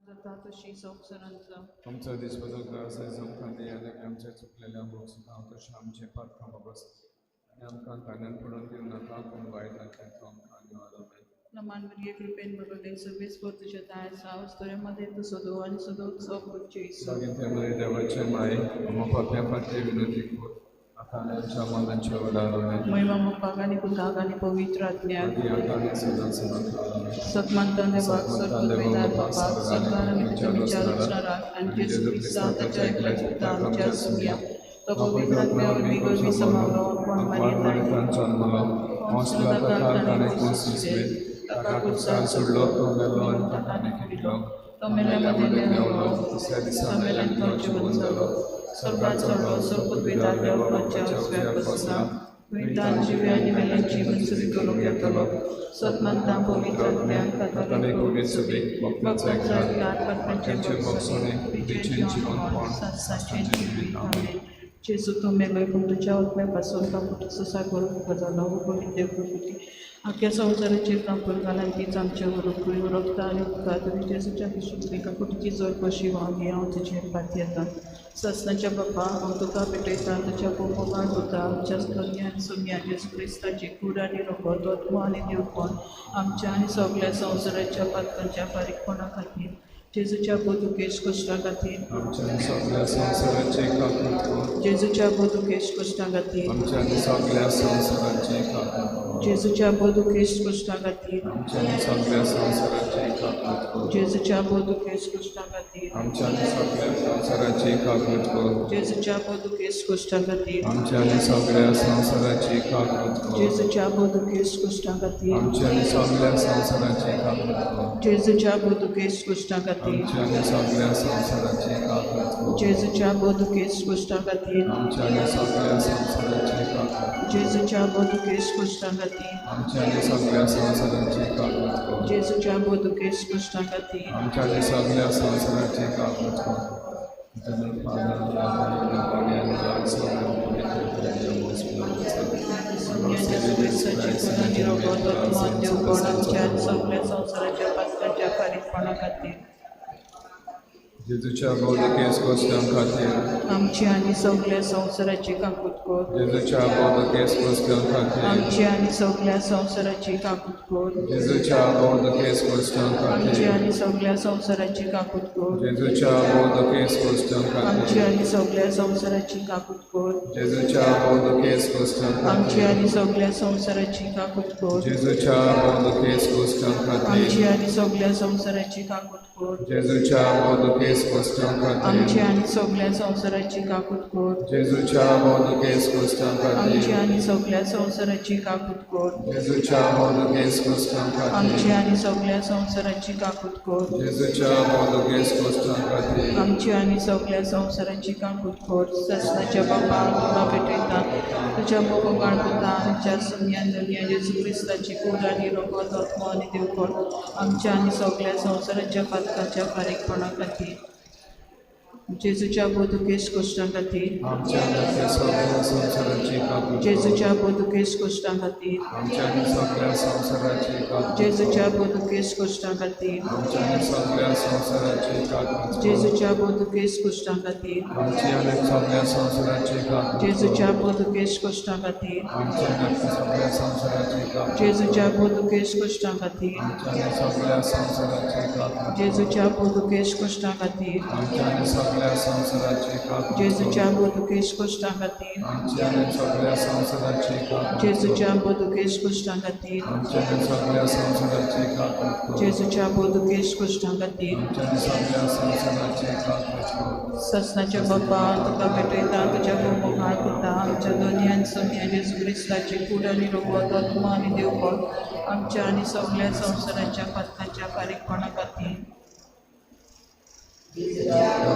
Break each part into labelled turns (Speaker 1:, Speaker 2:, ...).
Speaker 1: जाता तशी संवसारांत जावं.
Speaker 2: आमचो दिसपटो ग्रास आयज आमकां दी आनी आमच्या चुकलेल्या भोगसुता तशें आमचें पातकां भोगस आनी आमकां तान्यान पडून दिवं नाका, पूण वायटांतल्यान तूं आमकां निवार.
Speaker 1: प्रमाण भरये कृपेन भरले सगळेच पोर तुज्या दाय आसा, अस्तुऱ्यां मदें तूं सदो आनी सदोच पूज्य.
Speaker 2: मागीर त्या मरे देवाचे माये, आमकां पापया खातीर विनंती कर, आतां आनी आमच्या मरणाच्या वेळार. आमेन.
Speaker 1: महिमा बापाक आनी पुताक आनी पवित्र आत्म्याक.
Speaker 2: आदी आतां आनी सदां सदां. आमेन.
Speaker 1: सतमानतान देवाक, स्वर्गदूत बापाक, सरकार आनी तुमच्या रचणाराक आनी जेजू क्रिस्ता ताच्या एकल्या पुता आमच्या सुमया, तो पवित्र आत्म्या वरवीं गर्भी समावलो, कोण
Speaker 2: मारियेतान जल्मलो, पोंस पिलाताक ताणें क्रूस दिसले, ताका कुर्सार सोडलो, तो मेलो आनी ताका दिलो,
Speaker 1: तो मेल्या मदें देंवलो,
Speaker 2: तिसऱ्या दिसा
Speaker 1: मेल्यान तो जिवंत जालो, स्वर्गात चडलो, स्वर्गदूतार देवा बापाच्या उजव्याक बसला, थंय जिव्या आनी मेल्यांची मनसुरी करूंक येतलो. सतमानता पवित्र आत्म्याक,
Speaker 2: कातोलीक पवित्र सभेक, भक्तांचो एकचार,
Speaker 1: पातकांचें भोगसणें, कुडीचें जिवंतपण, सासणाचें जिवीत. आमेन. जेजू, तूं मेलोय, पूण तुज्या आत्म्या पासून काकुळटीचो सागर उबो जालो. हो देव प्रकृती आख्या संवसाराचेर कापूर घाल आनी तीच आमच्या वरकूय रक्त आनी उपकार. तुवें जेजूच्या कुशींतली काकुळटीची जोड कशी व्हांवली, हांव तुजेर पातयेता. सासणाच्या बापा, हांव तुका भेटयता तुज्या भोवमोगाळ पुता, आमच्या धन्य आनी सोम्या जेजू क्रिस्ताची कूड आनी रगत, आत्मो आनी देवपण, आमच्या आनी सगल्या संवसाराच्या पातकांच्या फारीकपणा खातीर, जेजूच्या बोदुकेश कश्टां खातीर.
Speaker 2: आमच्या आनी सगल्या संवसाराची काकूट कर.
Speaker 1: जेजूच्या बोदुकेश कश्टां खातीर.
Speaker 2: आमच्या आनी सगल्या संवसाराची काकूट कर.
Speaker 1: जेजूच्या बोदुकेश कश्टां खातीर.
Speaker 2: आमच्या आनी सगल्या संवसाराची काकूट कर.
Speaker 1: जेजूच्या बोदुकेश कश्टां खातीर.
Speaker 2: आमच्या आनी सगल्या संवसाराची काकूट कर.
Speaker 1: जेजूच्या बोदुकेश कश्टां खातीर.
Speaker 2: आमच्या आनी सगल्या संवसाराची काकूट कर.
Speaker 1: जेजूच्या बोदुकेश कश्टां खातीर.
Speaker 2: आमच्या आनी सगल्या संवसाराची काकूट कर.
Speaker 1: जेजूच्या बोदुकेश कश्टां खातीर.
Speaker 2: आमच्या आनी सगल्या संवसाराची काकूट कर.
Speaker 1: जेजूच्या बोदुकेश कश्टां खातीर.
Speaker 2: आमच्या आनी सगल्या संवसाराची काकूट कर.
Speaker 1: जेजूच्या बोदुकेश कश्टां खातीर.
Speaker 2: आमच्या आनी सगल्या संवसाराची काकूट कर.
Speaker 1: जेजूच्या बोदुकेश कश्टां खातीर.
Speaker 2: आमच्या आनी सगल्या संवसाराची काकूट कर. In the name of the Father, the Holy and the Son, and the Holy
Speaker 1: Soumya जेजू क्रिस्ताची कूड आनी रगत, आत्मो आनी देवपण, आमच्या आनी सगल्या संवसाराच्या पातकांच्या फारीकपणा खातीर.
Speaker 2: जेजूच्या बोधकेस कश्टां खातीर.
Speaker 1: आमची आनी सगल्या संवसाराची काकूट कर.
Speaker 2: जेजूच्या बोधकेस कश्टां खातीर.
Speaker 1: आमची आनी सगल्या संवसाराची काकूट कर.
Speaker 2: जेजूच्या बोधकेस कश्टां
Speaker 1: आमची
Speaker 2: खातीर.
Speaker 1: आनी सगल्या संवसाराची काकूट कर.
Speaker 2: जेजूच्या बोधकेस कश्टां
Speaker 1: आमची
Speaker 2: खातीर.
Speaker 1: आनी सगल्या संवसाराची काकूट कर.
Speaker 2: जेजूच्या बोधकेस कश्टां
Speaker 1: आमची
Speaker 2: खातीर.
Speaker 1: आनी सगल्या संवसाराची काकूट कर.
Speaker 2: जेजूच्या बोधकेस कश्टां
Speaker 1: आमची
Speaker 2: खातीर.
Speaker 1: आनी सगल्या संवसाराची काकूट कर.
Speaker 2: जेजूच्या बोधकेस कश्टां
Speaker 1: आमची
Speaker 2: खातीर.
Speaker 1: आनी सगल्या संवसाराची काकूट कर.
Speaker 2: जेजूच्या बोधकेस कश्टां
Speaker 1: आमची
Speaker 2: खातीर.
Speaker 1: आनी सगल्या संवसाराची काकूट कर.
Speaker 2: जेजूच्या बोधकेस कश्टां
Speaker 1: आमची
Speaker 2: खातीर.
Speaker 1: आनी सगल्या संवसाराची काकूट कर.
Speaker 2: जेजूच्या बोधकेस कश्टां खातीर.
Speaker 1: आमची आनी सगल्या संवसाराची काकूट कर. सासणाच्या बापा, हांव तुका भेटयता तुज्या मोगाळ पुता, आमच्या सोम्या धनया जेजू क्रिस्ताची कूड आनी रगत, आत्मो आनी देवपण, आमच्या आनी सगल्या संवसाराच्या पातकाच्या फारीकपणा खातीर, जेजूच्या बोदुकेश कश्टां खातीर.
Speaker 2: आमच्या आनी सगल्या संवसाराची काकूट कर.
Speaker 1: जेजूच्या बोदुकेश कश्टां खातीर.
Speaker 2: आमच्या आनी सगल्या संवसाराची काकूट कर.
Speaker 1: जेजूच्या बोदुकेश कश्टां खातीर.
Speaker 2: आमच्या आनी सगल्या संवसाराची काकूट कर.
Speaker 1: जेजूच्या बोदुकेश कश्टां खातीर.
Speaker 2: आमची आनी सगल्या संवसाराची काकूट कर.
Speaker 1: जेजूच्या बोदुकेश कश्टां खातीर.
Speaker 2: आमच्या आनी सगल्या संवसाराची काकूट कर.
Speaker 1: जेजूच्या बोदुकेश कश्टां खातीर.
Speaker 2: आमच्या आनी सगल्या संवसाराची काकूट कर.
Speaker 1: जेजूच्या बोदुकेश कश्टां खातीर.
Speaker 2: आमच्या आनी सगल्या संवसाराची काकूट कर.
Speaker 1: जेजूच्या बोदुकेश कश्टां खातीर.
Speaker 2: आमच्या आनी सगल्या संवसाराची काकूट कर.
Speaker 1: जेजूच्या बोदुकेश कश्टां खातीर.
Speaker 2: आमच्या आनी सगल्या संवसाराची काकूट कर.
Speaker 1: जेजूच्या बोदुकेश कश्टां खातीर.
Speaker 2: आमच्या आनी सगल्या संवसाराची काकूट कर.
Speaker 1: सासणाच्या बापा, हांव तुका भेटयता तुज्या मोगाळ पुता, आमच्या धनया आनी सोम्या जेजू क्रिस्ताची कूड आनी रगत, आत्मो आनी देवपण, आमच्या आनी सगल्या संवसाराच्या पातकाच्या फारीकपणा खातीर.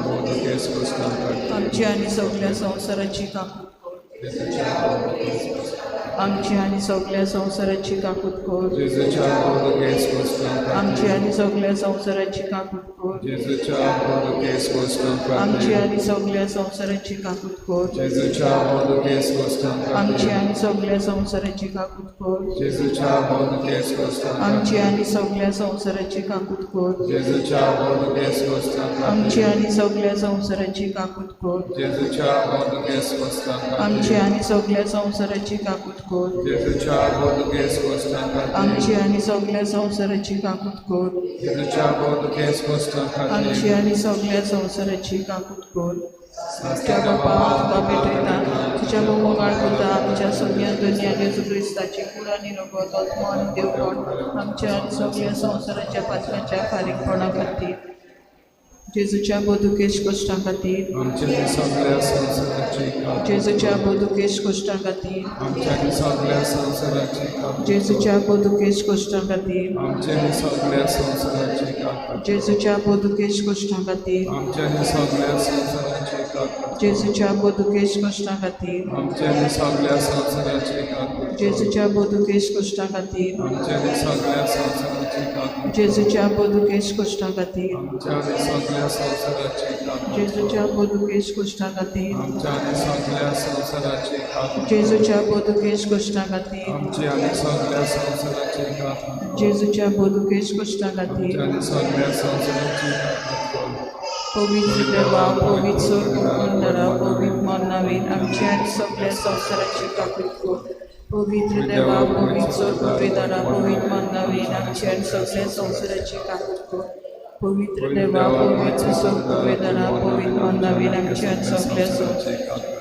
Speaker 2: बोधकेस कश्टां खातीर.
Speaker 1: आमची आनी सगल्या संवसाराची काकूट कर.
Speaker 2: जेजूच्या बोधकेस कश्टां.
Speaker 1: आमची आनी सगळ्या संवसाराची काकूत कर.
Speaker 2: जेजूच्या बोधकेस कश्टां
Speaker 1: आमची
Speaker 2: खातीर.
Speaker 1: आनी सगळ्या संवसाराची काकूत कर.
Speaker 2: जेजूच्या बोधकेस कश्टां
Speaker 1: आमची
Speaker 2: खातीर.
Speaker 1: आनी सगळ्या संवसाराची काकूत कर.
Speaker 2: जेजूच्या बोधकेस कश्टां
Speaker 1: आमची
Speaker 2: खातीर.
Speaker 1: आनी सगळ्या संवसाराची काकूत कर.
Speaker 2: जेजूच्या बोधकेस कश्टां
Speaker 1: आमची
Speaker 2: खातीर.
Speaker 1: आनी सगळ्या संवसाराची काकूत कर.
Speaker 2: जेजूच्या बोधकेस कश्टां
Speaker 1: आमची
Speaker 2: खातीर.
Speaker 1: आनी सगळ्या संवसाराची काकूत कर.
Speaker 2: जेजूच्या बोधकेस कश्टां
Speaker 1: आमची
Speaker 2: खातीर.
Speaker 1: आनी सगळ्या संवसाराची काकूत कर.
Speaker 2: जेजूच्या बोधकेस कश्टां
Speaker 1: आमची
Speaker 2: खातीर.
Speaker 1: आनी सगळ्या संवसाराची काकूत कर.
Speaker 2: जेजूच्या बोधकेस कश्टां
Speaker 1: आमची
Speaker 2: खातीर.
Speaker 1: आनी सगळ्या संवसाराची काकूत कर. त्या बापा तुका भेटयता, तुज्या मोगाळ पुता आमच्या सगळ्या दुनिया जेजू क्रिस्ताची कूड आनी रगत, आत्मो आनी देवपण आमच्या आनी सगळ्या संवसाराच्या पातकाच्या फारीकपणा खातीर, जेजूच्या बोधुकेश कश्टां खातीर,
Speaker 2: आमच्या सगळ्या संवसाराची काकूत.
Speaker 1: जेजूच्या बोधुकेश कश्टां खातीर,
Speaker 2: आमच्या सगळ्या संवसाराची काकूत.
Speaker 1: जेजूच्या बोधुकेश कश्टां खातीर,
Speaker 2: आमच्या सगळ्या संवसाराची काकूत.
Speaker 1: जेजूच्या बोधुकेश कश्टां खातीर,
Speaker 2: आमच्या सगळ्या संवसाराची काकूत.
Speaker 1: जेजूच्या बोधुकेश कश्टां खातीर,
Speaker 2: आमच्या सगळ्या संवसाराची काकूत.
Speaker 1: जेजूच्या बोधुकेश कश्टां खातीर,
Speaker 2: आमच्या सगळ्या संवसाराची काकूत.
Speaker 1: जेजूच्या बोधुकेश कश्टां खातीर,
Speaker 2: आमच्या सगळ्या संवसाराची काकूत.
Speaker 1: जेजूच्या बोधुकेश कश्टां खातीर,
Speaker 2: आमच्या सगळ्या संवसाराची काकूत.
Speaker 1: जेजूच्या बोधुकेश कश्टां खातीर,
Speaker 2: आमच्या आनी सगळ्या संवसाराची काकूत.
Speaker 1: जेजूच्या बोधुकेश कश्टां खातीर.
Speaker 2: आमच्या आनी सगळ्या संवसाराची काकूत.
Speaker 1: पवित्र देवा, पवित्र स्वर्ग मंडळा, पवित्र मरणावीन आमच्या आनी सगळ्या संवसाराची काकूत कर. पवित्र देवा, पवित्र स्वर्ग वेदारा, पवित्र मरणावीन आमच्या आनी सगळ्या संवसाराची काकूत कर. पवित्र देवा, पवित्र स्वर्ग वेदारा, पवित्र मरणावीन आमच्या आनी सगळ्या संवसाराची
Speaker 2: काकूत कर.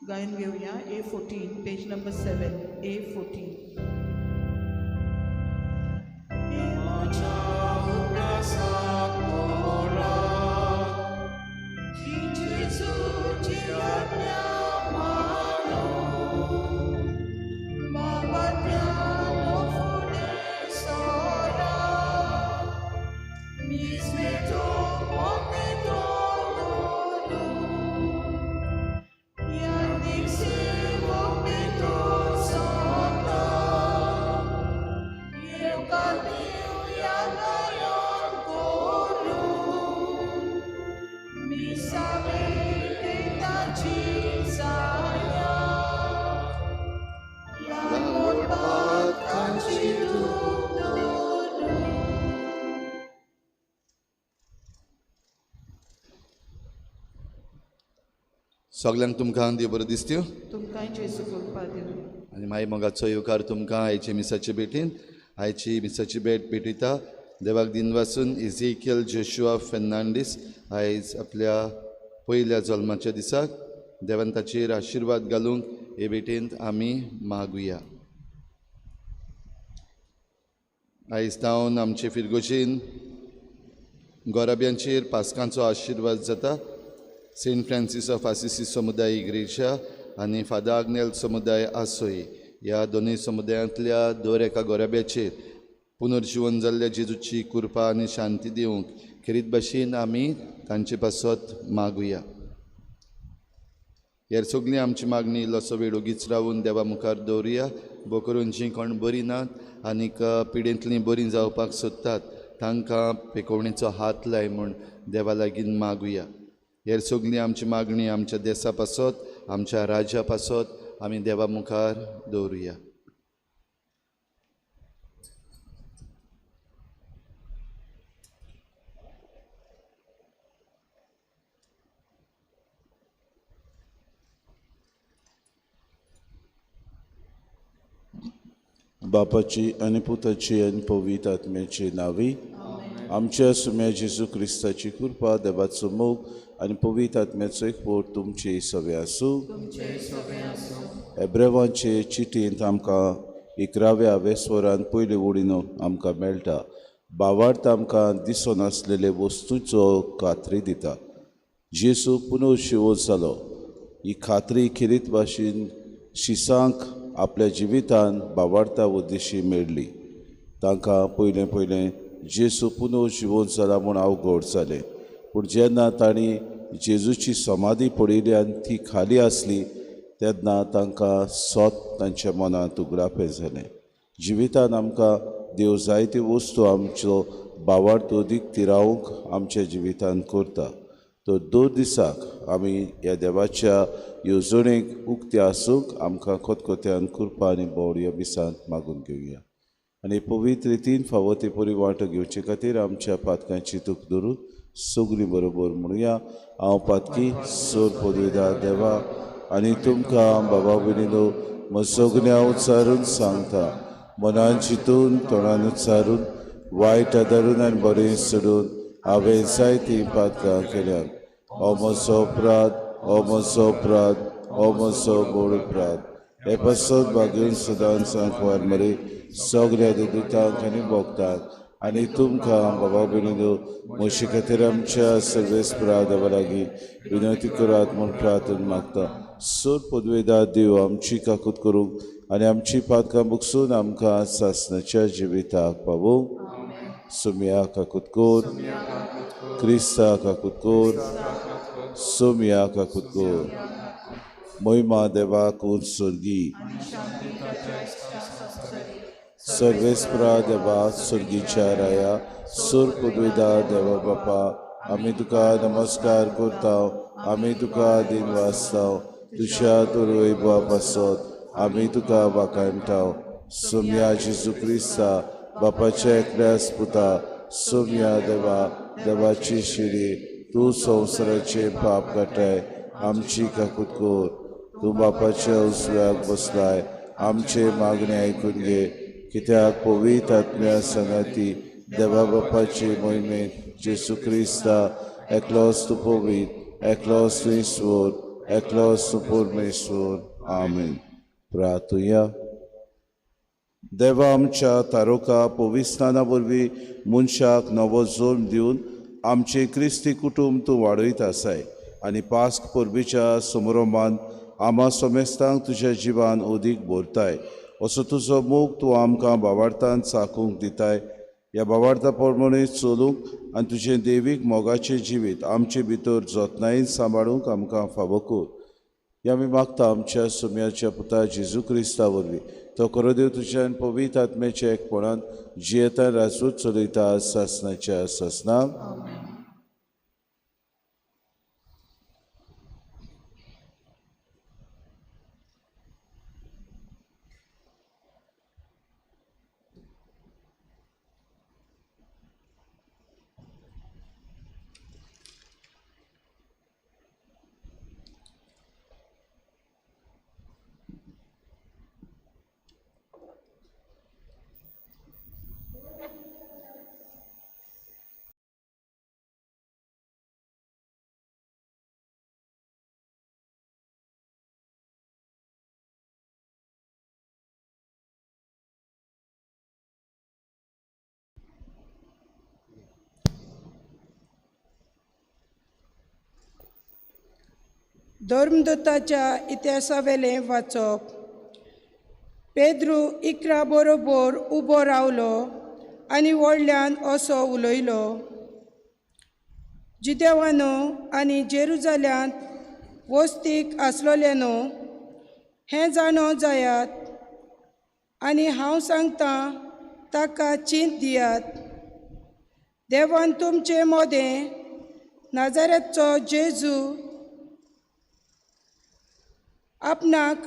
Speaker 1: गायन घेऊया A14, page number 7, A14.
Speaker 3: सगल्यांक तुमकां देव बरो दिसत्यो
Speaker 1: तुमकांय जेजू कृपा दिवं.
Speaker 3: आनी मागीर मोगाचो येवकार तुमकां आयचे मिसाचे भेटीन. आयची मिसाची भेट भेटयता देवाक दिनवासून इझिकियल जोशुआ फेर्नांडीस आयज आपल्या पयल्या जल्माच्या दिसाक देवान ताचेर आशिर्वाद घालूंक हे भेटेंत आमी मागुया. आयज तावन आमचे फिरगोजेन गोराब्यांचेर पास्कांचो आशिर्वाद जाता. सेंट फ्रांसीस ऑफ आसिसी समुदाय इग्रेजा आनी फादर आग्नेल समुदाय आसोय ह्या दोनूय समुदायांतल्या दर एका गोराब्याचेर पुनर्जिवन जाल्ल्या जेजूची कृपा आनी शांती दिवंक खेरीत भाशेन आमी तांचे पासत मागुया. हेर सगळीं आमची मागणी इल्लोसो वेळ ओगीच रावून देवा मुखार दवरुया. भो करून जीं कोण बरीं नात आनीक पिडेंतलीं बरीं जावपाक सोदतात तांकां पेकोवणेचो हात लाय म्हूण देवा लागीं मागुया. हेर सगळीं आमची मागणी आमच्या देसा पासत, आमच्या राज्या पासत आमी देवा मुखार दवरुया.
Speaker 4: बापाची आनी पुताची आनी पवित्र आत्म्याची नावी आमच्या सुम्या जेजू क्रिस्ताची कृपा, देवाचो मोग आनी पवित्र आत्म्याचो एकवट तुमचे सवे आसूं. एब्रेवांचे चिटींत आमकां 11व्या वेस्वरान पयले वडीन आमकां मेळटा. बावार्थ आमकां दिसनासलेले वस्तूचो खात्री दिता. जेजू पुनर्शिवो जालो ही खात्री खेरीत भाशेन शिसांक आपल्या जिवितान बावार्ता उद्देशी मेळ्ळी. तांकां पयलें पयलें जेजू पुनर्जिवंत जाला म्हूण अवघड जालें, पूण जेन्ना तांणी जेजूची समाधी पळयली आनी ती खाली आसली तेन्ना तांकां सोत तांच्या मनांत उगडापें जालें. जिवितान आमकां देव जायत्यो वस्तू आमचो बावार्थ अदीक तिरावंक आमच्या जिवितान करता. तर दर दिसाक आमी ह्या देवाच्या येवजणेक उक्ते आसूंक आमकां खतखत्यान कृपा आनी बोड ह्या मिसांत मागून घेवया आनी पवित्र रितीन फावो ते परी वांटो घेवचे खातीर आमच्या पातकांची तूक धरून सगळीं बरोबर म्हणुया. हांव पातकी सोर पदवीदार देवा आनी तुमकां बाबा भयणीनो म्हजो उच्चारून सांगता, मनान चिंतून तोंडान उच्चारून वायट आदारून आनी बरें सोडून हांवें जायतीं पातकां केल्यात. हो म्हजो अपराध, हो म्हजो अपराध, हो म्हजो व्हड अपराध. हे पासत भागून सदांच सांकवार मरे सगळ्या दुतांक आनी भोगतांक आनी तुमकां बाबा भयणीनो म्हजे खातीर आमच्या सर्वेस्परा देवा लागीं विनंती करात म्हूण प्रार्थना मागता. सोर पदवेदार देव आमची काकूत करूंक आनी आमची पातकां बुकसून आमकां सासणाच्या जिविताक पावोवंक. सोम्या काकूत कोर, क्रिस्ता काकूत कोर, सोम्या काकूत कोर. महिमा देवाक उत्सर्गी. सर्वेस्परा देवा स्वर्गीच्या राया सोर पदवेदार देवा बापा आमी तुका नमस्कार करता, आमी तुका दिन वाचता, तुज्या तुरवैभवा पासत आमी तुका वाखाणटा. सोम्या जेजू क्रिस्ता बापाच्या एकल्यास पुता सोम्या देवा देवाची शिरी तूं संवसाराचे पाप काडटाय आमची काकूत कर. तूं बापाच्या उजव्याक बसलाय आमचे मागणे आयकून घे, कित्याक पवित्र आत्म्या संगाती देवा बापाचे मोहिमेंत जेजू क्रिस्ता एकलोच तूं पवित्र, एकलोच तूं ईश्वर, एकलोच तूं परमेश्वर. आमेन. प्रार्थुया. देवा आमच्या तारोका पविस्नाना वरवीं मनशाक नवो जल्म दिवन आमचें क्रिस्ती कुटुंब तूं वाडयत आसाय आनी पास्क परबेच्या समारंभान आमा समेस्तांक तुज्या जिवान अदीक भरताय. असो तुजो मोग तूं आमकां बावार्थान चाकूंक दिताय. ह्या बावार्था प्रमाणे चलूंक आनी तुजें देवीक मोगाचें जिवीत आमचे भितर जतनायेन सांबाळूंक आमकां फावो कर. ह्या आमी मागता आमच्या सुम्याच्या पुता जेजू क्रिस्ता वरवीं. तो खरो देव तुज्यान पवित्र आत्म्याच्या एकपणान जियेता राजूच चलयता सासणाच्या सासणाक.
Speaker 5: धर्मदूताच्या इतिहासावेलें वाचप. पेद्रू 11 बरोबर उबो रावलो आनी व्हडल्यान असो उलयलो, जिदेवानो आनी जेरुजाल्यांत वस्तीक आसलोल्यानो हें जाणो जायात आनी हांव सांगतां ताका चिंत दियात. देवान तुमचे मोदें नाजारेतचो जेजू आपणाक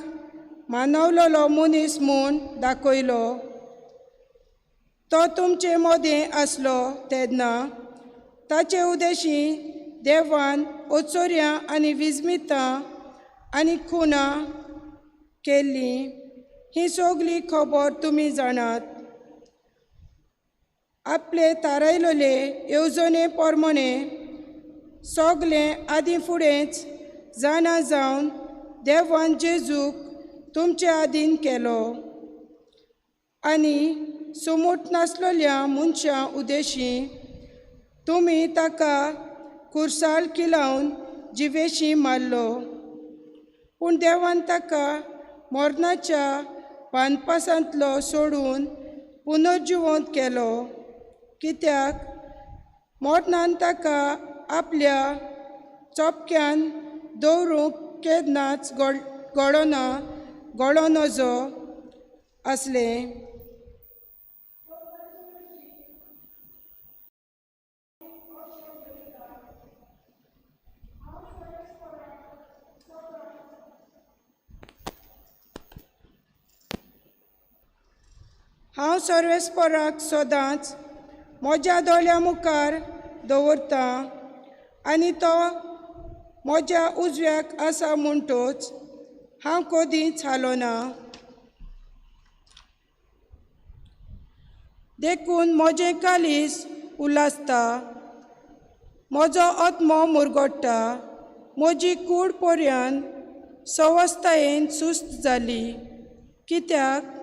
Speaker 5: मानवलोलो मनीस म्हूण दाखयलो. तो तुमचे मोदें आसलो तेन्ना ताचे उदेशी देवान ओचोर्यां आनी विजमितां आनी खुनां केल्लीं. ही सगली खबर तुमी जाणात. आपले थारायलेले येवजणे प्रमाणे सगलें आदीं फुडेंच जाणा जावन देवान जेजूक तुमचे आदीन केलो आनी सुमूट नासलेल्या मनशां उदेशी तुमी ताका कुर्साल किलावन जिवेशी मारलो. पूण देवान ताका मरणाच्या बांदपासांतलो सोडून पुनर्जिवंत केलो, कित्याक मरणान ताका आपल्या चोपक्यान दवरूंक केन्नाच गळोना गळो नजो आसलें. हांव सर्वेस्पराक सदांच म्हज्या दोळ्या मुखार दवरतां आनी तो म्हज्या उजव्याक आसा म्हणटोच हांव कदींच हालोना. देखून म्हजें कालीस उल्हासता, म्हजो आत्मो मुरगोडटा, म्हजी कूड पर्यान सवस्तायेन सुस्त जाली, कित्याक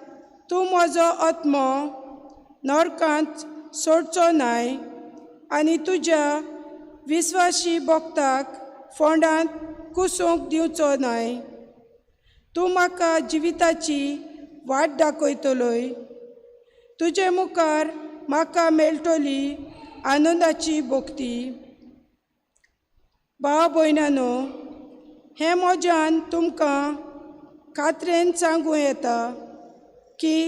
Speaker 5: तूं म्हजो आत्मो नरकांत सोडचो नाय आनी तुज्या विस्वाशी भक्ताक फोंडांत कुसूंक दिवचो नाय. तूं म्हाका जिविताची वाट दाखयतलोय, तुजे मुखार म्हाका मेळटली आनंदाची भोक्ती. भाव भयणानो, हें म्हज्यान तुमकां खात्रेन सांगूं येता की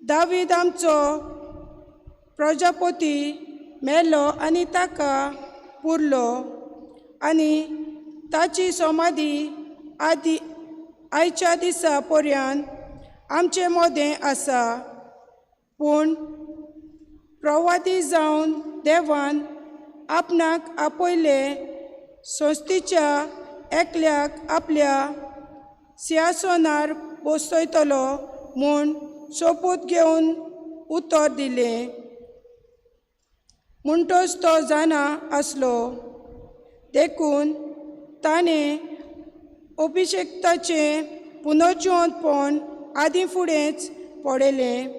Speaker 5: दावीद आमचो प्रजापती मेलो आनी ताका पुरलो आनी ताची समाधी आदी आयच्या दिसा पर्यंत आमचे मदें आसा. पूण प्रवादी जावन देवान आपणाक आपयले संस्थेच्या एकल्याक आपल्या सिंहासनार बसयतलो म्हूण सोपूत घेवन उतर दिलें. म्हणटोच तो जाणा आसलो, देखून ताणें अभिशेक्ताचें पुनर्जिवंतपण आदीं फुडेंच पळयलें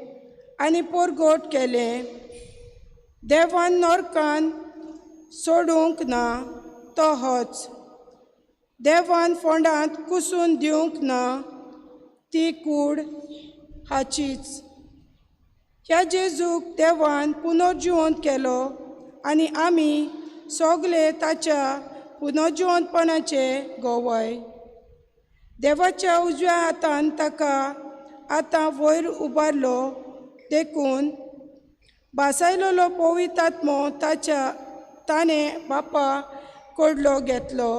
Speaker 5: आनी परगट केलें. देवान नरकान सोडूंक ना तो होच, देवान फोंडांत कुसून दिवंक ना ती कूड हाचीच. ह्या जेजूक देवान पुनर्जिवंत केलो आनी आमी सगले ताच्या पुनर्जिवंतपणाचे गवाय. देवाच्या उजव्या हातान ताका आतां वयर उबारलो, देखून भासायलेलो पवित्र आत्मो ताच्या ताणें बापा कडलो घेतलो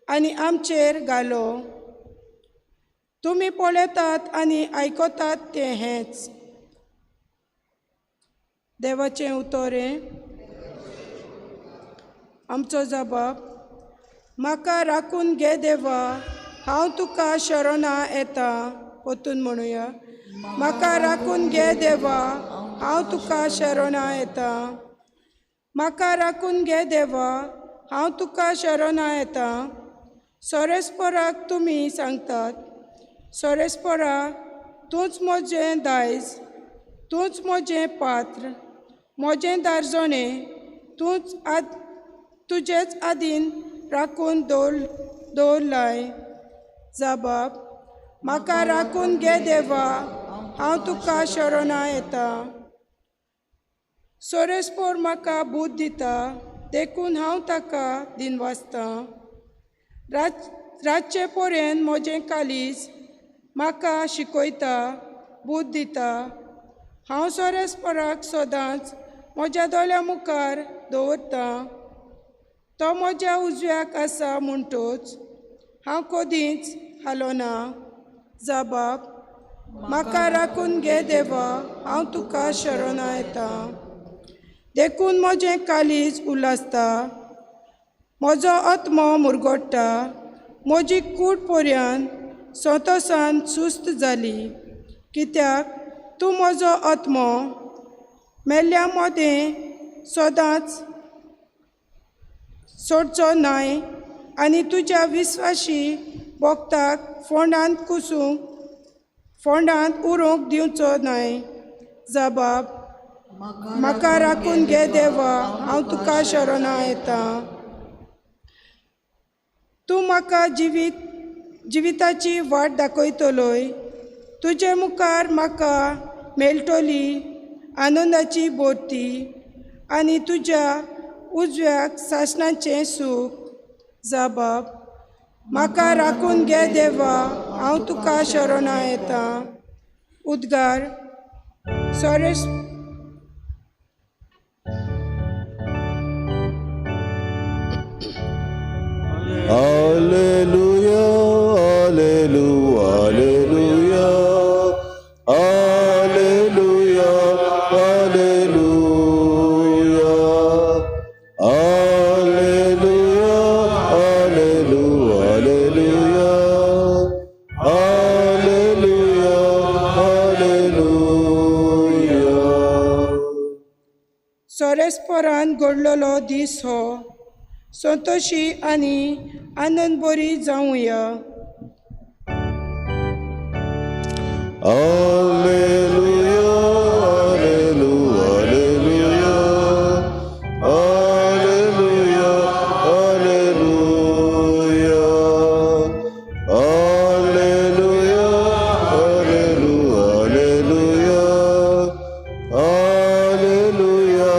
Speaker 5: आनी आमचेर घालो. तुमी पळयतात आनी आयकतात तें हेंच. देवाचें उतोरें. आमचो जबाब. म्हाका राखून घे देवा, हांव तुका शरणा येता. परतून म्हणुया, म्हाका राखून घे देवा, हांव तुका शरणा येता. म्हाका राखून घे देवा, हांव तुका शरणा येता. सोरेस्पराक तुमी सांगतात, सोरेस्परा तूंच म्हजें दायज, तूंच म्हजें पात्र, म्हजें दारजणें तूंच तुजेच आदीन राखून दवरलाय. जबाब. म्हाका राखून घे देवा, हांव तुका शरणा येता. सोरेस्पोर म्हाका बूद दिता, देखून हांव ताका दिनवासतां. रातचे पर्यंत म्हजें कालीज म्हाका शिकयता, बूद दिता. हांव सोरेस्पराक सदांच म्हज्या दोळ्या मुखार दवरतां. तो म्हज्या उजव्याक आसा म्हणटोच हांव कदींच हालोना. जबाब. म्हाका राखून घे देवा, हांव तुका शरणा येता. देखून म्हजें कालीज उल्हासता, म्हजो आत्मो मुरगोडटा, म्हजी कूड पर्यंत संतोसान सुस्त जाली. कित्याक तूं म्हजो आत्मो मेल्ल्या मदें सदांच सोडचो न्हय आनी तुज्या विस्वाशी भक्ताक फोंडांत कुसूंक फोंडांत उरोवंक दिवचो न्हय. जबाब म्हाका राखून घे देवा, हांव तुका शरणां येता. तूं म्हाका जिविताची वाट दाखयतलोय. तुजे मुखार म्हाका मेळटली आनंदाची बोर्ती आनी तुज्या उजव्याक सासणाचें सूख. जबाब म्हाका राखून घे देवा, हांव तुका शरणां येता. उद्गार Soros
Speaker 4: Alleluia, Alleluia, Alleluia, Alleluia, Alleluia, Alleluia, Alleluia, Alleluia, Alleluia, Alleluia.
Speaker 5: सोरेसपरान घडलेलो दीस हो संतोशी आनी आनंद बरी जावया.
Speaker 4: Alleluia, Alleluia, Alleluia, Alleluia, Alleluia, Alleluia, Alleluia, Alleluia, Alleluia,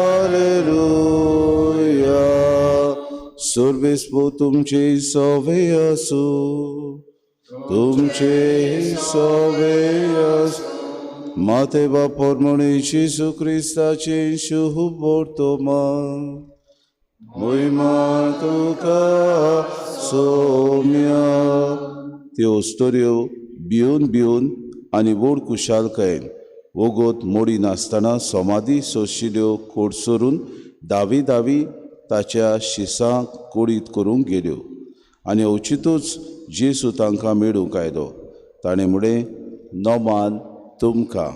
Speaker 4: Alleluia. सर्वेस्पो तुमचे सवे आसूं, तुमचे सवे आसूं. माते बापोरमणे जेजू क्रिस्ताचे शुभ वर्तमान मोहिमा तुका सोम्या. त्यो अस्तोऱ्यो भिवन भिवन आनी व्हड खुशालकायेन वोगोत मोडी नासतना समाधी सोंशिल्ल्यो कोडसरून दावी दावी ताच्या शिसांक कोडीत करूंक गेल्यो. आनी अवचितूच जेजू तांकां मेळूंक आयलो. ताणें म्हळें, नमान तुमकां.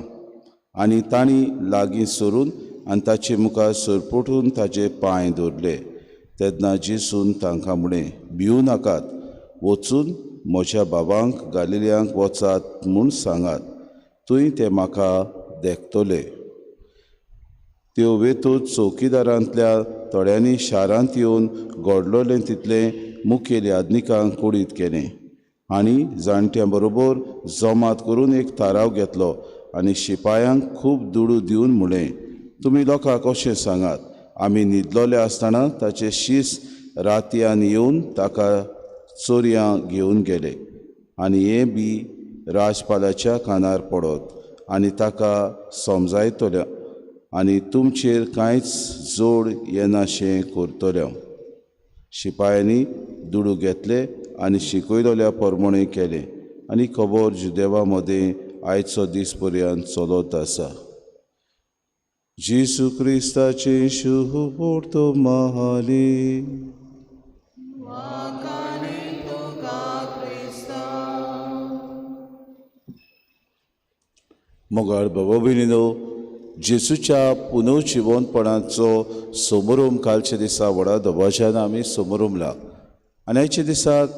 Speaker 4: आनी तांणी लागीं सरून आनी ताचे मुखार सरपटून ताचे पांय दवरले. तेन्ना जेजून तांकां म्हळें, भिवू नाकात, वचून म्हज्या बाबांक गालिल्यांक वचात म्हूण सांगात, थंय ते म्हाका देखतले. त्यो वेतूच चौकीदारांतल्या थोड्यांनी शारांत येवन घडलोलें तितलें मुखेल याज्ञिकांक कुडीत केलें आनी जाणट्यां बरोबर जमात करून एक थाराव घेतलो आनी शिपायांक खूब दुडू दिवन म्हळें, तुमी लोकांक अशें सांगात, आमी न्हिदलोले आसतना ताचे शीस रातयान येवन ताका चोरयां घेवन गेले आनी हें बी राजपालाच्या कानार पडत आनी ताका समजायतले आनी तुमचेर कांयच जोड येनाशें करतले. शिपायांनी दुडू घेतले आनी शिकयलोल्या परमणे केलें आनी खबर जुदेवा मदें आयचो दीस पर्यंत चलत आसा. जेजू क्रिस्ताचें शुभ वर्तमानी. मोगाळ बाबा भयणीनो, जेजूच्या पुनर्जिवनपणाचो समारोम कालच्या दिसा व्हडा दबाज्यान आमी समारोमला आनी आयच्या दिसाक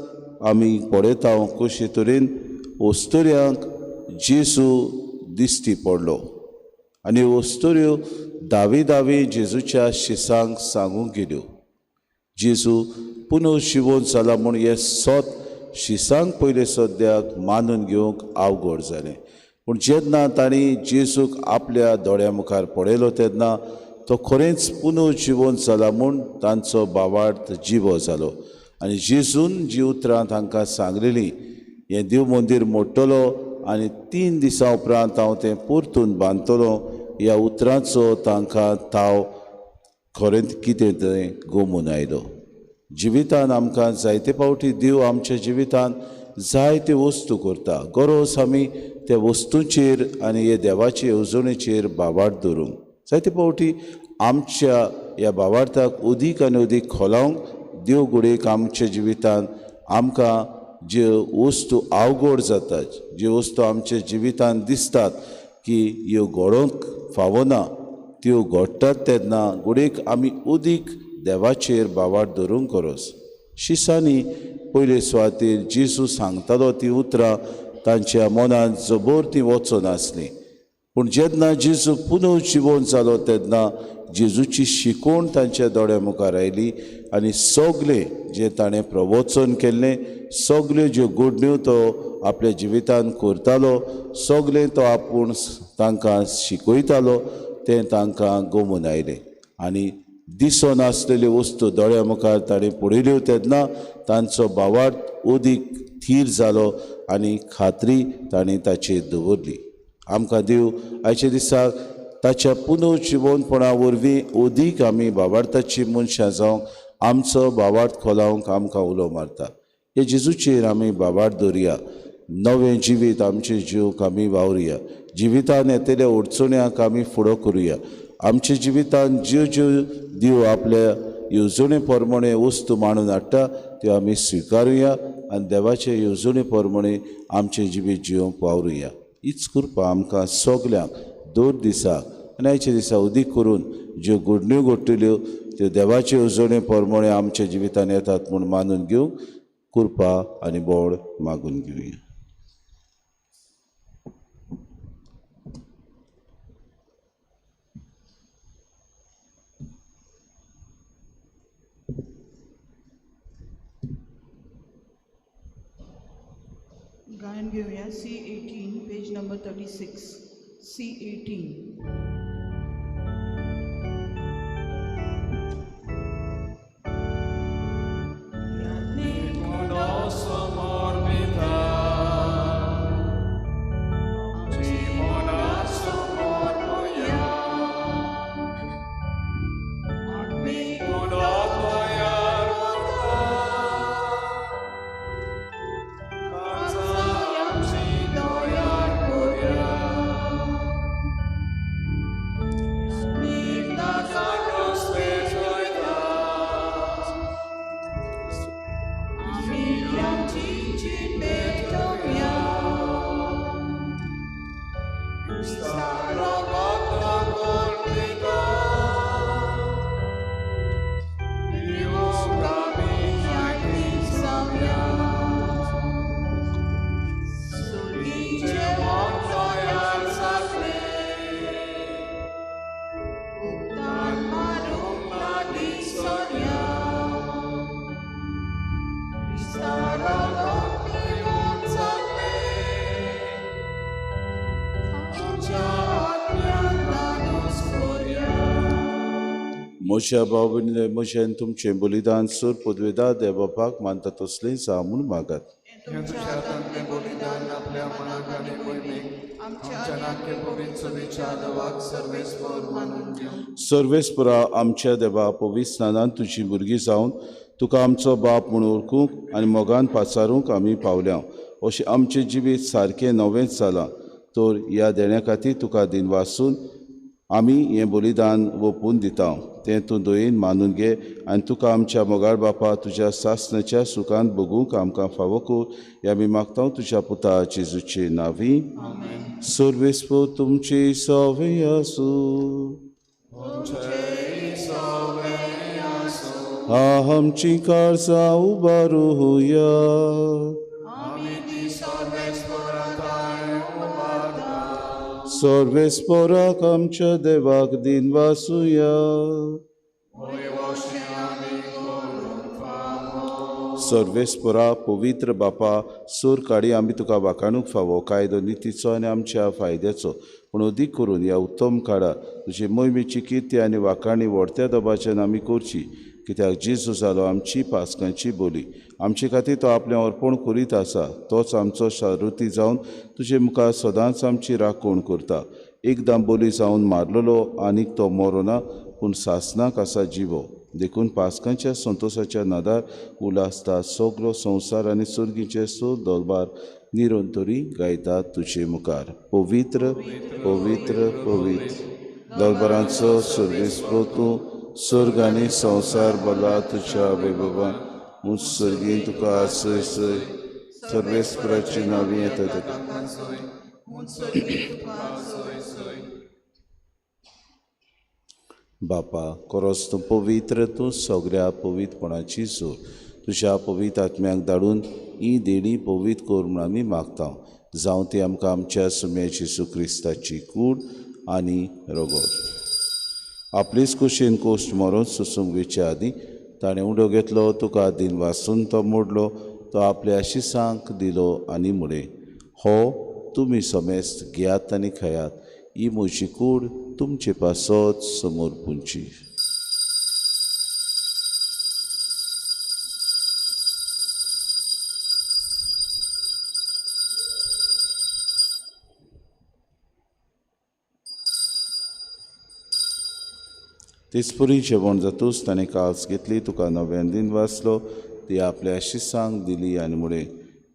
Speaker 4: आमी पळयता कशे तरेन अस्तुऱ्यांक जेजू दिश्टी पडलो आनी अस्तुऱ्यो दावी दावी जेजूच्या शिसांक सांगूंक गेल्यो. जेजू पुनर्जिवन जाला म्हूण हें सत शिसांक पयले सद्याक मानून घेवंक अवघड जालें. पूण जेन्ना तांणी जेजूक आपल्या दोळ्या मुखार पळयलो तेन्ना तो खरेंच पुनर्जिवन जाला म्हूण तांचो भावार्थ जिवो जालो. आनी जेजून जी उतरां तांकां सांगलेलीं, हें देव मंदीर मोडटलो आनी 3 दिसां उपरांत हांव तें परतून बांदतलो, ह्या उतरांचो तांकां ताव खरेंच कितें तें गोमून आयलो. जिवितान आमकां जायते फावटी देव आमच्या जिवितान जायते वस्तू करता. गरज आमी त्या वस्तूंचेर आनी हे देवाचे येवजणेचेर भावार्थ दवरूंक. जायते फावटी आमच्या ह्या भावार्थाक अदीक आनी अदीक खोलावंक देव घडयेक आमच्या जिवितान आमकां ज्यो वस्तू अवघड जातात, ज्यो वस्तू आमच्या जिवितांत दिसतात की ह्यो घडोवंक फावना त्यो घडटात तेन्ना घडयेक आमी उदीक देवाचेर भावार्थ धरूंक गरज. शिसांनी पयले सुवातेर जेजू सांगतालो ती उतरां तांच्या मनांत जबर ती वचनासली, पूण जेन्ना जेजू पुनर्जिवन जालो तेन्ना जेजूची शिकवण तांच्या दोळ्या मुखार आयली आनी सगळें जें ताणें प्रवचन केल्लें, सगल्यो ज्यो घडण्यो तो आपल्या जिवितांत करतालो, सगळें तो आपूण तांकां शिकयतालो तें तांकां गमून आयलें. आनी दिसनासलेल्यो वस्तू दोळ्या मुखार ताणें पळयल्यो तेन्ना तांचो भावार्थ अदीक थीर जालो आनी खात्री ताणें ताचेर दवरली. आमकां देव आयच्या दिसाक ताच्या पुनर्जिवनपणा वरवीं अदीक आमी भावार्थाची मनशां जावंक, आमचो भावार्थ खोलावंक आमकां उलो मारता. हे जेजूचेर आमी भावार्थ दवरुया, नवें जिवीत आमचे जिवक आमी वावरुया, जिवितान येतल्या अडचण्यांक आमी फुडो करुया. आमच्या जिवितान ज्यो ज्यो देव आपल्या येवजणे प्रमाणे वस्तू मांडून हाडटा त्यो आमी स्विकारुया आनी देवाचे येवजणे प्रमाणे आमचें जिवीत जिवंक वावरुया. हीच कृपा आमकां सगल्यांक दर दिसा आनी आयच्या दिसा उदीक करून ज्यो घडण्यो घडटल्यो त्यो देवाचे येवजणे प्रमाणे आमच्या जिवितान येतात म्हूण मानून घेवंक कृपा आनी बोड मागून घेवया.
Speaker 1: गायन घेवया C18 page number 36. C18.
Speaker 4: म्हज्या भाव भयणींनो, म्हजें तुमचें बलिदान सूर पदवेदा देव बापाक मानता तसलें जावं म्हूण मागात. सर्वेस्परा आमच्या देवा पवित्र स्नानान तुजी भुरगीं जावन तुका आमचो बाप म्हूण वळखूंक आनी मोगान पाचारूंक आमी पावल्या. अशें आमचें जिवीत सारकें नवेंच जालां तर ह्या देण्या खातीर तुका दिनवासून आमी हें बलिदान ओंपून दिता. तें तूं दयेन मानून घे आनी तुका आमच्या मोगाळ बापा तुज्या सासणाच्या सुखान भोगूंक आमकां फावो कर हें आमी मागता तुज्या पुता जेजूचे नांवी. सर्वेस्पर तुमचे सवे आसूं. आमची काळजां उबारुया. सर्वेस्पराक आमच्या देवाक दिनवासुया. सर्वेस्परा पवित्र बापा सूर काडी आमी तुका वाखाणूंक फावो कायदो नितीचो आनी आमच्या फायद्याचो, पूण अदीक करून ह्या उत्तम काळार तुजी मोहिमेची किर्ती आनी वाखाणी व्हडत्या दबाच्यान आमी करची, कित्याक जेजू जालो आमची पास्कांची बोली. आमचे खातीर तो आपलें अर्पण करीत आसा, तोच आमचो शारुती जावन तुजे मुखार सदांच आमची राखण करता. एकदां बोली जावन मारलेलो आनीक तो मरोना, पूण सासणाक आसा जिवो. देखून पास्कांच्या संतोशाच्या नादार उल्हासता सगलो संवसार आनी सुर्गीचे सूर दरबार निरंतरी गायता तुजे मुखार. पवित्र पवित्र पवित्र दरबारांचो सर्वेस्पर तूं, स्वर्ग आनी संवसार भरला तुज्या वैभवान. उत्सर्गीन तुका आसय सय सर्वेस्पराची नांवी येता ताका बापा कोरोस तूं पवित्र, तूं सगळ्या पवित्रपणाची जोर. तुज्या पवित्र आत्म्याक धाडून ही देणी पवित्र कर म्हूण आमी मागता. जावं ती आमकां आमच्या सुम्या जेजू क्रिस्ताची कूड आनी रगत. आपलेच कुशीन कोश्ट मरोन सोसूंक वेचे आदीं ताणें उडो घेतलो, तुका दिन वासून तो मोडलो, तो आपल्या आशिसांक दिलो आनी म्हळें, हो तुमी समेस्त घेयात आनी खायात, ही म्हजी कूड तुमचे पासत समोर पुंची. तेचपरी जेवण जातूच ताणें काल्स घेतली, तुका नव्यान दिन वाचलो, ती आपल्या आशिसांक दिली आनी म्हळें,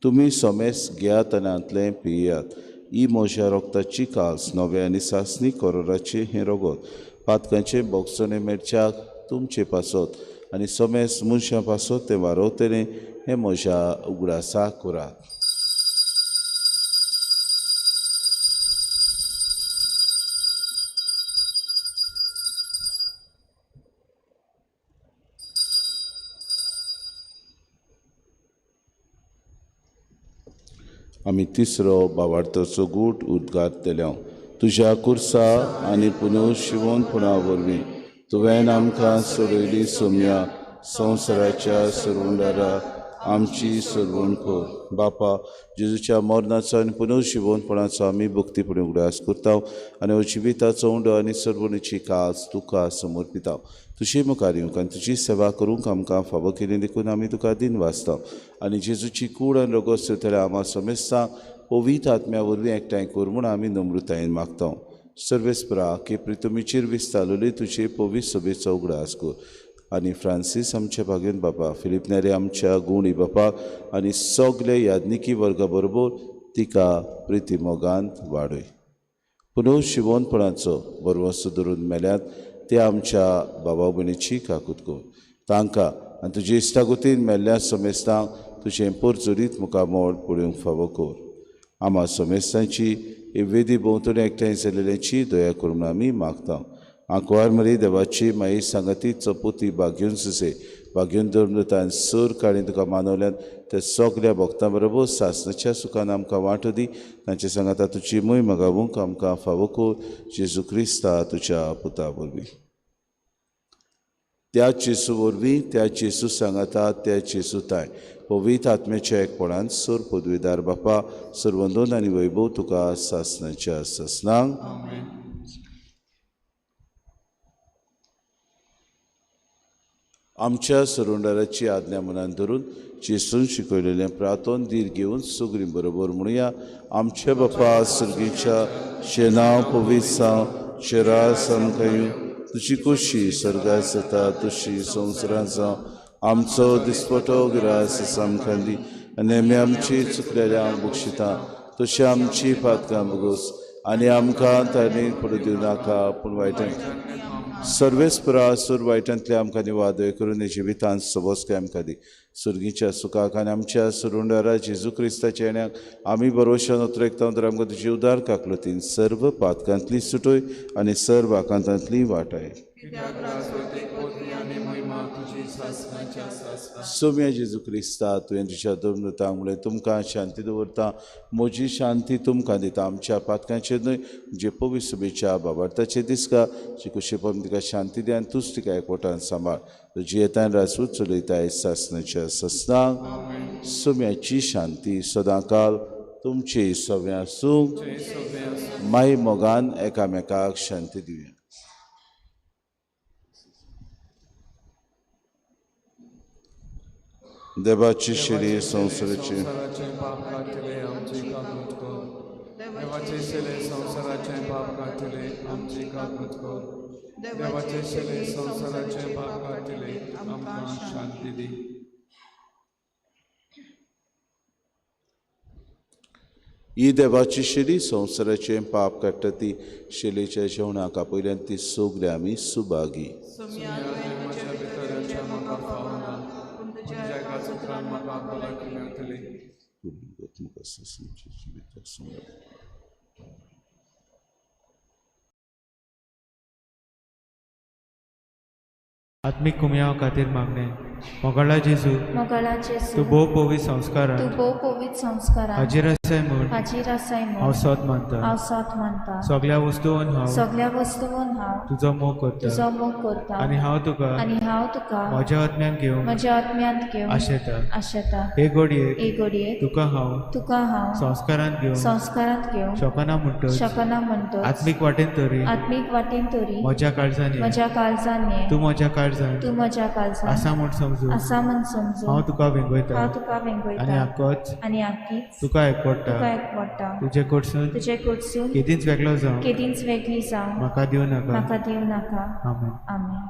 Speaker 4: तुमी समेस्त घेयात आनी हांतलें पियात, ही म्हज्या रोगताची काल्स नव्या आनी सासणी करोराचें हें रगत पातकांचें बोगसणें मेळच्याक तुमचे पासत आनी समेस्त मनशां पासत तें वारोवतलें, हें म्हज्या उगडासाक करात. आमी तिसरो बावार्थाचो गूट उद्गारतले. तुज्या कुर्सा आनी पुनर्शिवनपणा वरवीं तुवें आमकां सोडयली सोम्या संवसाराच्या सरवंडारा आमची सरवण कर. बापा जेजूच्या मरणाचो आनी पुनर्शिवनपणाचो आमी भक्तीपणी उगडास करता आनी जिविताचो उंडो आनी सरवणीची कास तुका समर्पिता. तुजे मुखार येवंक आनी तुजी सेवा करूंक आमकां फावो केली देखून आमी तुका दिन वाचता आनी जेजूची कूड आनी रगत सोदतल्या आमा समेस्तांक पवित्र आत्म्या वरवीं एकठांय कर म्हूण आमी नम्रतायेन मागता. सर्वेस्परा की प्रितुमीचेर विस्तारलेली तुजे पवित्र सभेचो उगडास कर आनी फ्रांसीस आमच्या भागेन बापा, फिलीप नेरे आमच्या गुणी बापा आनी सगळे याज्ञिकी वर्गा बरोबर तिका प्रितीमोगान वाडय. पुनर्शिवनपणाचो बरवसो धरून मेल्यात ते आमच्या बाबा भयणीची काकूत कर. तांकां आनी तुजे इश्टागतीन मेल्ल्या समेस्तांक तुजें पोरचोरीत मुखामळ पळोवंक फावो कर. आमा समेस्तांची वेदी भोंवतणी एकठांय जाल्ल्याची दया करून आमी मागता. आंकवार मरी देवाची माई सांगाती चपोती बागेवन सुसे बागेवन धर्मदूतान सर काळी तुका मानवल्यान त्या सगल्या भक्तां बरोबर सासणाच्या सुखान आमकां वांटो दी. तांचे सांगाता तुजी मोय मागावूंक आमकां फावो कर जेजू क्रिस्ता तुज्या पुता वरवीं. त्या जेजू वरवीं, त्या जेजू सांगाता, त्या जेजू ताय पवित्र आत्म्याच्या एकपणान सर पदवीदार बापा सर्वंदोन आनी वैभव तुका सासणाच्या सासणांक. आमच्या सरुंडाराची आज्ञा मनान धरून जेजून शिकयलेलें प्रार्थन धीर घेवन सगळीं बरोबर म्हणुया. आमच्या बापा सर्गीच्या शेनांव पवित्र जावं, शेरा आमकां येवं, तुजी खोशी सर्गात जाता तशी संवसारांत जावं. आमचो दिसपटो गिरास आमकां दी आनी आमी आमची चुकलेल्या बक्षिता तशी आमची पातकां बगोस आनी आमकां ताणी पडूं दिवं नाका पूण वायटां सर्वेस्परा सूर वायटांतले आमकां निवादय करून जिवितांत सबसकाय आमकां दी. सुर्गीच्या सुखाक आनी आमच्या सुरुंडारा जेजू क्रिस्ताच्या येण्याक आमी बरोवशान उतरेकता तर आमकां तुजी उदार काकलतीन सर्व पातकांतली सुटय आनी सर्व आकांतांतली वाटाय. सोम्या जेजू क्रिस्ता तुवें तुज्या धर्मदूतांक म्हणलें तुमकां शांती दवरता, म्हजी शांती तुमकां दिता. आमच्या पातकांचेर न्हय जे पवित्र सभेच्या बाबार्थाचेर दिसका जी कुशेपम तिका शांती दी आनी तूच तिका एकवटान सांबाळ. तुजी येतान राजूच चलयताय सासणाच्या ससनांक. सोम्याची शांती सदांकाल तुमची सव्या आसूं. माई मोगान एकामेकाक शांती दिवया. देवाची शिरी संवसाराची
Speaker 2: पाप काडटले आमची काकूत कर. देवाचे शिले संवसाराचें पाप काडटले आमची काकूत कर. देवाचे शिले संवसाराचें पाप काडटले आमकां शांती दी.
Speaker 4: ही देवाची शिरी संवसाराचें पाप काडटा ती शिलेच्या जेवणाक आपयल्यान ती सगळी आमी सुभागी.
Speaker 6: आत्मीक कुमयाव खातीर मागणें. मोगाळा जेजू,
Speaker 7: मोगाळा जेजू,
Speaker 6: तूं भोव पवित्र संस्कारान,
Speaker 7: तूं भोव पवित्र संस्कारान
Speaker 6: हाजीर आसाय म्हूण,
Speaker 7: हाजीर आसाय म्हूण
Speaker 6: हांव सोद मानता,
Speaker 7: हांव सोद मानता.
Speaker 6: सगळ्या वस्तून हांव,
Speaker 7: सगळ्या वस्तून हांव
Speaker 6: तुजो मोग करता,
Speaker 7: तुजो मोग करता.
Speaker 6: आनी हांव तुका,
Speaker 7: आनी हांव तुका
Speaker 6: म्हज्या आत्म्यान घेवन,
Speaker 7: म्हज्या आत्म्यांत घेवन
Speaker 6: आशेता.
Speaker 7: आशेता.
Speaker 6: हे घडयेक,
Speaker 7: हे घडयेक
Speaker 6: तुका हांव,
Speaker 7: तुका हांव
Speaker 6: संस्कारांत घेवन,
Speaker 7: संस्कारांत घेवन
Speaker 6: शकना म्हणटच,
Speaker 7: शकना म्हणटच,
Speaker 6: आत्मीक वाटेन तरी,
Speaker 7: आत्मीक वाटेन तरी
Speaker 6: म्हज्या काळजान,
Speaker 7: म्हज्या काळजान,
Speaker 6: तूं म्हज्या काळजान,
Speaker 7: तूं म्हज्या काळजान
Speaker 6: आसा म्हूण समजून,
Speaker 7: आसा म्हूण समजून
Speaker 6: हांव तुका वेंगयता,
Speaker 7: हांव तुका वेंगयता.
Speaker 6: आनी आकच,
Speaker 7: आनी आकीच
Speaker 6: तुका एकवडटा,
Speaker 7: तुका एकवडटा.
Speaker 6: तुजे कडसून,
Speaker 7: तुजे कडसून
Speaker 6: केदींच वेगळो जावं,
Speaker 7: केदींच वेगळी जावं
Speaker 6: म्हाका दिवं नाका,
Speaker 7: म्हाका दिवं नाका.
Speaker 6: आमेन.
Speaker 7: आमेन.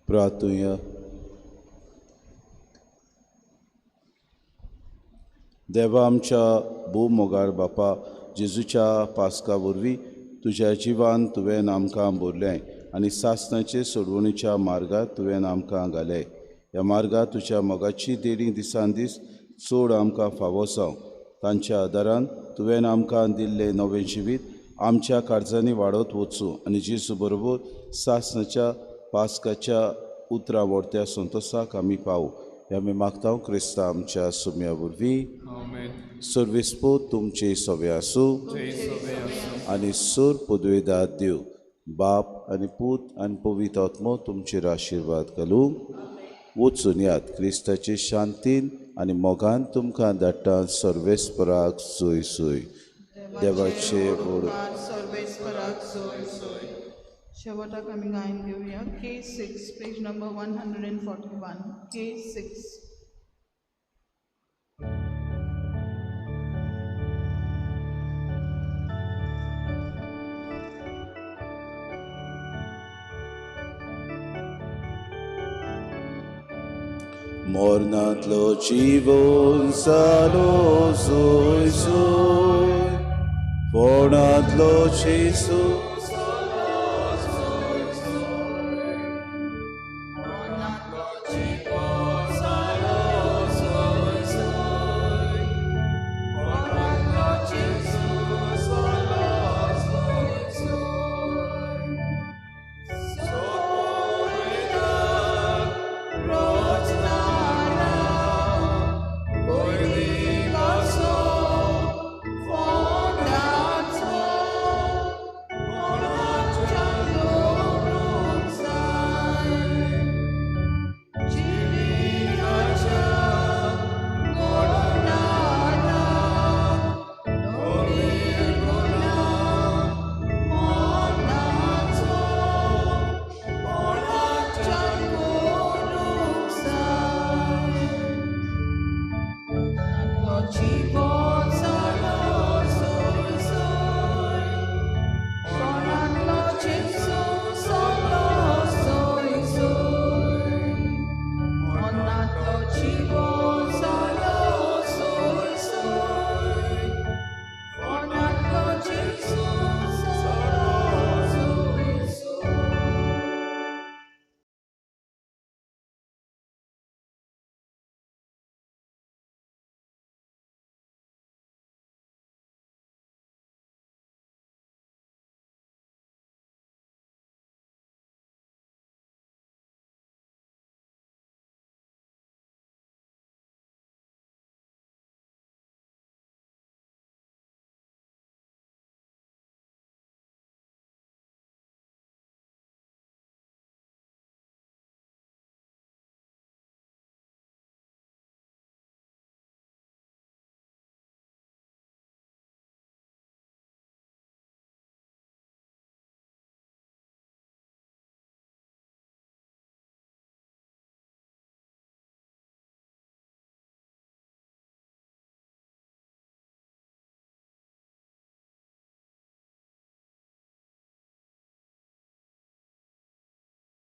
Speaker 4: प्रार्थुया. देवा आमच्या भोव मोगाळ बापा, जेजूच्या पास्का वरवीं तुज्या जिवान तुवें आमकां भरलें आनी सासणाचे सोडवणीच्या मार्गार तुवें आमकां घालें. ह्या मार्गार तुज्या मोगाची देणी दिसान दीस चड आमकां फावो जावं. तांच्या आदारान तुवें आमकां दिल्लें नवें जिवीत आमच्या काळजांनी वाडत वचूं आनी जेजू बरोबर सासणाच्या पास्काच्या उतरां व्हरत्या संतोसाक आमी पावूं. ह्या आमी मागता क्रिस्ता आमच्या सुम्या वरवीं. सर्वेस्पो तुमचे सवे आसूं आनी सोर पदवेदार देव बाप आनी पूत आनी पवित्र आत्मो तुमचेर आशिर्वाद घालूं. वचून यात क्रिस्ताचे शांतीन आनी मोगान तुमकां धाडटा. सर्वेस्पराक सोय सोय. देवाचे व्हड
Speaker 1: शेवटाक आमी गायन घेवया. K6 page number 141. K6.
Speaker 4: मरणांतलो जिवन जालो जोय जोय फोणांतलो जेजू